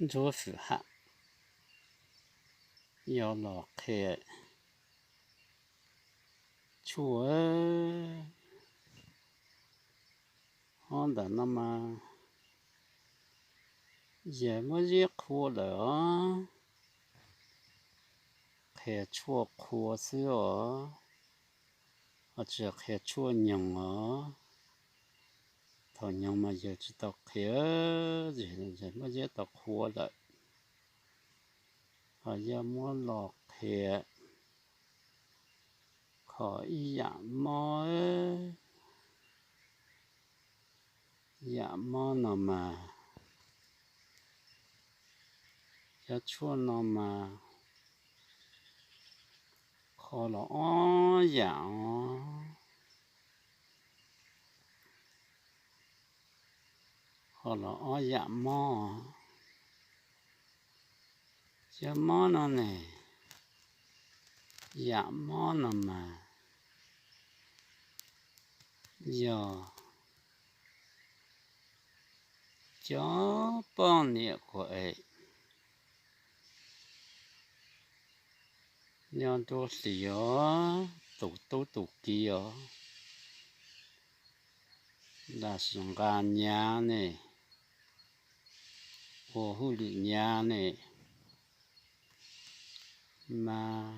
Ntsuab Fwm Ham yog los qhia tshuaj. Ob ntawm no mas yog muab ziab qhua lawm os, qhia tshuaj qhua xwb os, ho tsis qhia tshuaj nyoog os. Thaum nyoog mas yog tsis tau qhia, yog muab ziab tau qhua lawm. Ho yog muab los qhia kho ib yam mob, yam mob no mas, cov tshuaj no mas kho los ob yam os, kho los ob yam mob. Cov mob no ne, yam mob no mas yog cov poj niam kuv es nyob nruab hlis os, tus tub tus ki os, lam sim nqa nyav ne, ua hauj lwm nyav ne, mas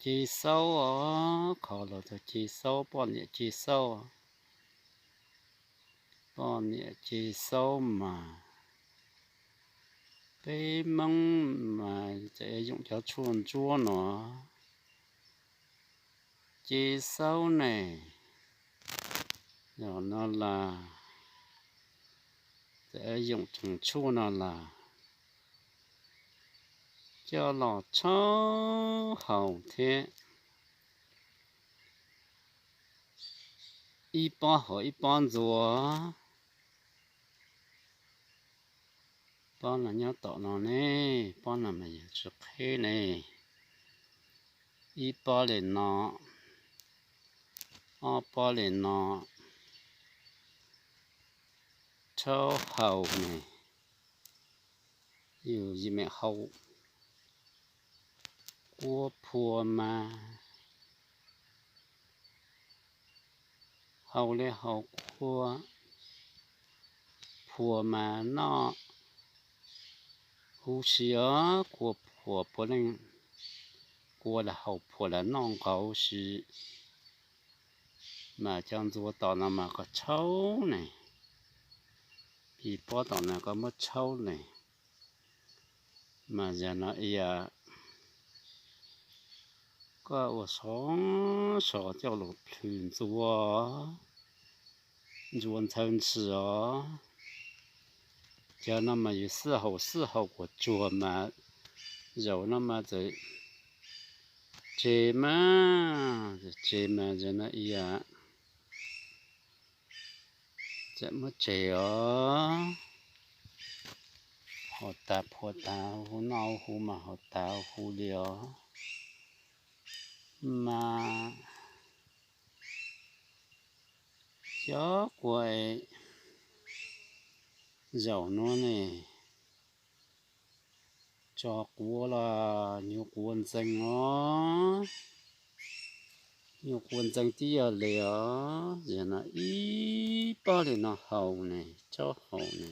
ce xaub os, kho los txog ce xaub, poj niam ce xaub. Poj niam ce xaub mas peb Hmoob mas txawm yoom cov tshuaj ntsuab no, ce xaub ne, yog no las, txawm yoom tseem tshuaj no las, coj los tshaub haus thiab. Ib pob haus ib pob ntxuav. Pob no nyob tom no ne, pob no mas yog tsis qheb ne. Ib pob li no, ob pob li no, tshaub haus ne, yus yim me hau, kua phua mas, hau li hau kua phua mas noj huv si os, kua phua puav leej, kua los hau phua los noj nqaus huv si. Mas cov ntxuav tom no mas koj tshaub ne, pib pob tom no koj muab tshaub ne. Mas yog no ias koj ua sov sov coj los plhws ntxuav, ntxuav ntxhawv ntxhi os. Cov no mas yus xwb haus xwb haus kuas tsuag mas, zaum no mas txawm tseg mas, tseg mas yog no ias txawm muab tseg os. Haus tas phua tas hu noj hu mas haus tas hu li os. Mas cov kua zaum no ne, tso quav los nyuag quav ntxees os, nyuag quav ntxees tib yog li os. Yog no ib pob li no haus ne, tshaub haus ne,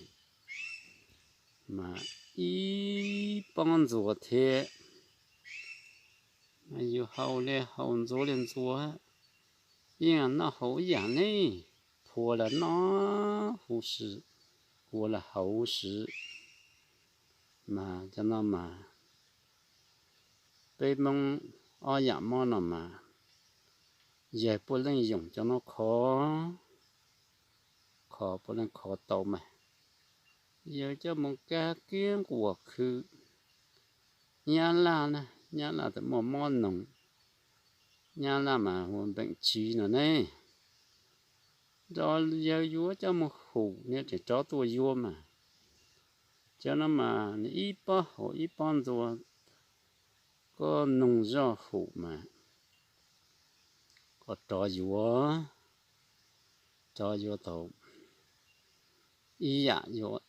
mas ib pob ntxuav thiab. Mas yus haus li haus ntxuav li ntxuav, yeej noj haus ib yam ne, phua los noj huv si, kua los haus huv si. Mas cov no mas peb Hmoob ob yam mob no mas yawg puav leej yoom cov no kho, kho puav leej kho tau mas. Yawg coj mus kab kiab nquas khw Nyab Laj na, Nyab Laj txawm muaj mob noog, Nyab Laj mas hu npeem tsiv no ne. Nrog yawg yuav coj mus hum, niag tseem rov tuaj yuav mas. Cov no mas nws ib pob haus ib pob ntxuav, koj noog zoj hum mas koj rov yuav, rov yuav tau ib yam yuav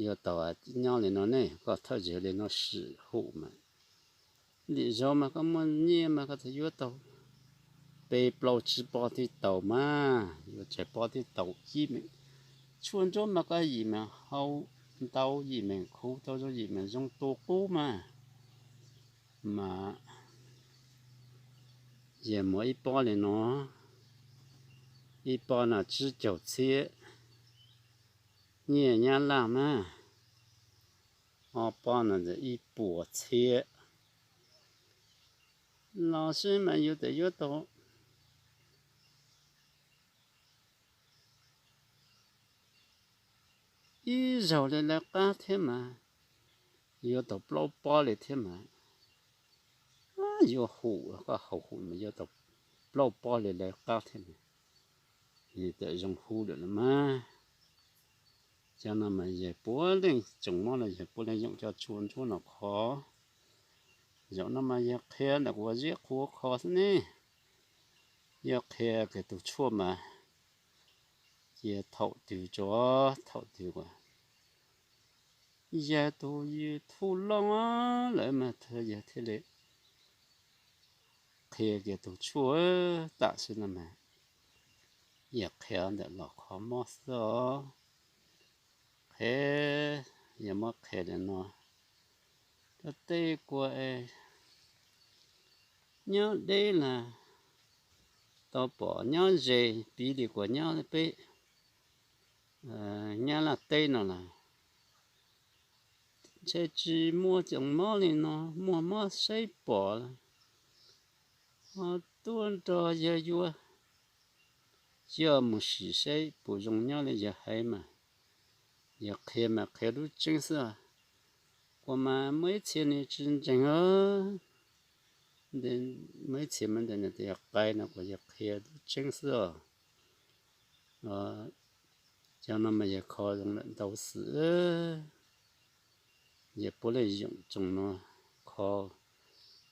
yuav tau nyob li no ne, koj thawj zaug li no sim hum mas, lim zaug mas koj muaj nyiaj mas koj txawm yuav tau peb plaub tsib pob twb tau mas, yuav tsawg pob twb tau. Yim meem tshuaj ntsuab mas koj yim meem haus ntau, yim meem khuv tau zoo, yim meem zoo tu qub mas, mas yog muaj ib pob li no, ib pob no tsib caug txhiab nyiaj Nyab Laj mas, ob pob no ntawm ib puas txhiab los sib mas yus txawm yuav tau ib zaug li lawv qab thiab mas, yuav tau plaub pob li thiab mas, yuav hum koj haus hum mas yuav tau plaub pob li lawv qab thiab mas, yus txawm zoo hu lawm los mas. Cov no mas yog puav leej tsoom mob los yog puav leej yoom cov tshuaj ntsuab no kho. Zaum no mas yog qhia ntawm kuv ziab qhuav kho xwb ne, yog qhia kiag tus tshuaj mas cia thaum twg tso thaum twg as, yog tus YouTube loj lawm mas yog thiaj li qhia kiag tus tshuaj. Tam sim no mas yog qhia ntawm los kho mob xwb os. Qhia, yog muab qhia li no, rau tej kuas nyob deb los tau pom, nyob ze piv li kuas nyob peb Nyab Laj teb no los ntshe tsis muaj tsoom mob li no, muaj mob saib pom los ho tuaj nrog yawg yuav coj mus sim saib puas zoo nyob li yawg hais mas. Yog qhia mas qhia lub tseeb xwb, kuas mas muaj ib txhia nws tsis ntseeg os. Muaj ib txhia mas ntawm nws tias yog qai no kuas yog qhia lub tseeb xwb os. Cov no mas yog kho zoo lawm ntau xwb. Yog puav leej yoom tsoom no kho,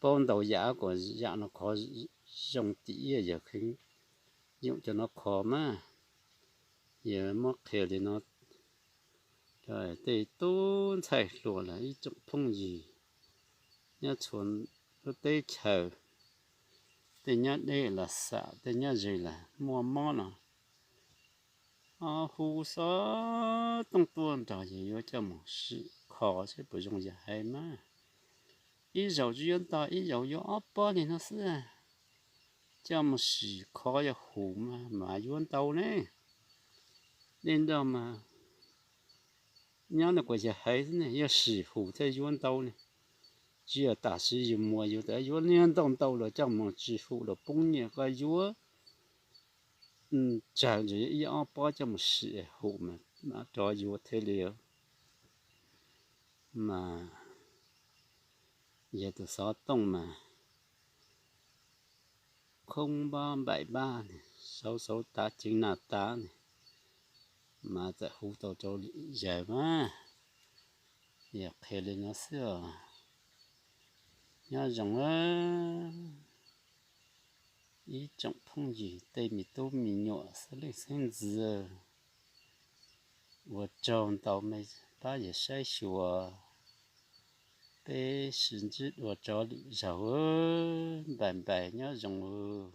paub ntau yam kuas yam no kho zoo tim ib yam, yog kheev yoom cov no kho mas. Yog muab qhia li no rau tej tub ntxhais hluas los ib tsoom phooj ywg nyob txhua lub teb chaws, tej nyob deb los xam, tej nyob ze los muaj mob no, ho hu xov tooj tuaj nrog yawg yuav coj mus sim kho saib puas zoo yawg hais mas. Ib zaug tsis yuav ntau, ib zaug yuav ob pob li no xwb, coj mus sim kho yog hum mas mas yuav ntau ne. Li ntawd mas nyob no kuas yawg hais xwb ne, yog sim hum thiaj yuav ntau ne. Tsis yog tam sim yus muaj yus txawm yuav niag ntau ntau los coj mus tsis hum los poob nyiaj, koj yuav tsawg ntawm ib ob pob coj mus sim hum mas rov yuav thiaj li. Mas yog tus xov tooj mas khoob npab npaim npab ne, sauv sauv tav ceev naj tav ne, mas txawm hu tau rau lwm yawg mas. Yog qhia li no xwb os. Nyob zoo ib tsoom phooj ywg tej me tub me nyuam xeeb leej xeeb ntxwv, ua tsaug ntau mej pab yawg saib xyuas. Peb sib ntsib dua rov lwm zaug, npais npais nyob zoo.